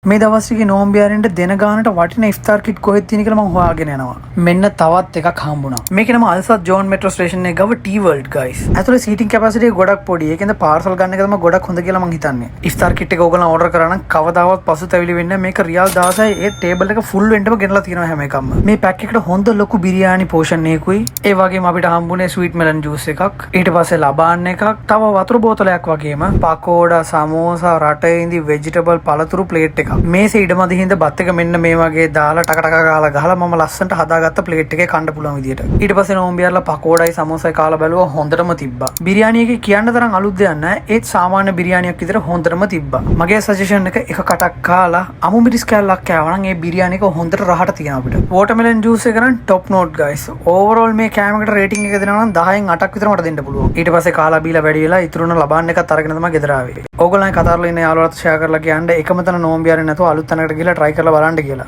මේ දවස් ටිකේ නෝම්බියාරෙන්ට දෙන ගානට වටින ඉෆ්තාර් කිට් කොහෙද තියෙන කියලා මං හොයාගෙන යනවා. මෙන්න තවත් එකක් හම්බුණා. මේකේ නම අල්සත් ජෝන් මෙට්‍රෝ ස්ටේෂන් එක ගාව ටී වර්ල්ඩ් ගයිස්. ඇතුලේ සීටින් කැපැසිටි එක ගොඩක් පොඩි. ඒකෙන්ද පාර්සල් ගන්න එක තමයි ගොඩක් හොඳ කියලා මං හිතන්නේ. ඉෆ්තාර් කිට් එක ඕගොල්ලන් ඕඩර් කරා නම් කවදාවත් පසුතැවිලි වෙන්නේ නැහැ. මේක රියල් 16යි. ඒ ටේබල් එක ෆුල් වෙන්නම ගෙනලා තියෙනවා හැම එකක්ම. මේ පැක් එකට හොඳ ලොකු බිරියානි පෝෂන් එකකුයි, ඒ වගේම අපිට හම්බුනේ ස්වීට් මෙලන් ජූස් එකක්, ඊට පස්සේ ලබාන් එකක්, තව වතුර බෝතලයක් වගේම පකෝඩා, සමෝසා, රටඉඳි, වෙජිටබල්, පළතුරු ප්ලේට් එකක්. මේසේ ඉඩ මදි හින්දා බත් එක මෙන්න මේ වගේ දාලා ටක ටක ගාලා ගහලා මම ලස්සනට හදාගත්ත ප්ලේට් එකේ කන්න පුළුවන් විදියට. ඊට පස්සේ නෝම්බියාරලා පකෝඩයි සමෝසයි කාලා බැලුවා, හොඳටම තිබ්බා. බිරියානි එකේ කියන්න තරම් අලුත් දෙයක් නෑ. ඒත් සාමාන්‍ය බිරියානියක් විතර හොඳටම තිබ්බා. මගේ සජෙෂන් එක, එක කටක් කාලා අමු මිරිස් කෑල්ලක් කෑවා නම් ඒ බිරියානි එක හොඳට රහට තියෙනවා අපිට. වෝටර්මෙලන් ජූස් එක නම් ටොප් නෝට් ගයිස්. ඕවරෝල් මේ කෑමකට රේටින් එක දෙනවා නම් 10න් 8ක් විතර මට දෙන්න පුළුවන්. ඊට පස්සේ කාලා බීලා වැඩි වෙලා ඉතුරු වුණ ලබාන් එකත් අරගෙන තමයි ගෙදර ආවේ. ඕගොල්ලන් කතාර්ල ඉන්න යාළුවාට ෂෙයා කරලා කියන්න එකම තැන නෝම්බියාරේ නැතුව අලුත් තැනකට ගිහලා try කරලා බලන්න කියලා.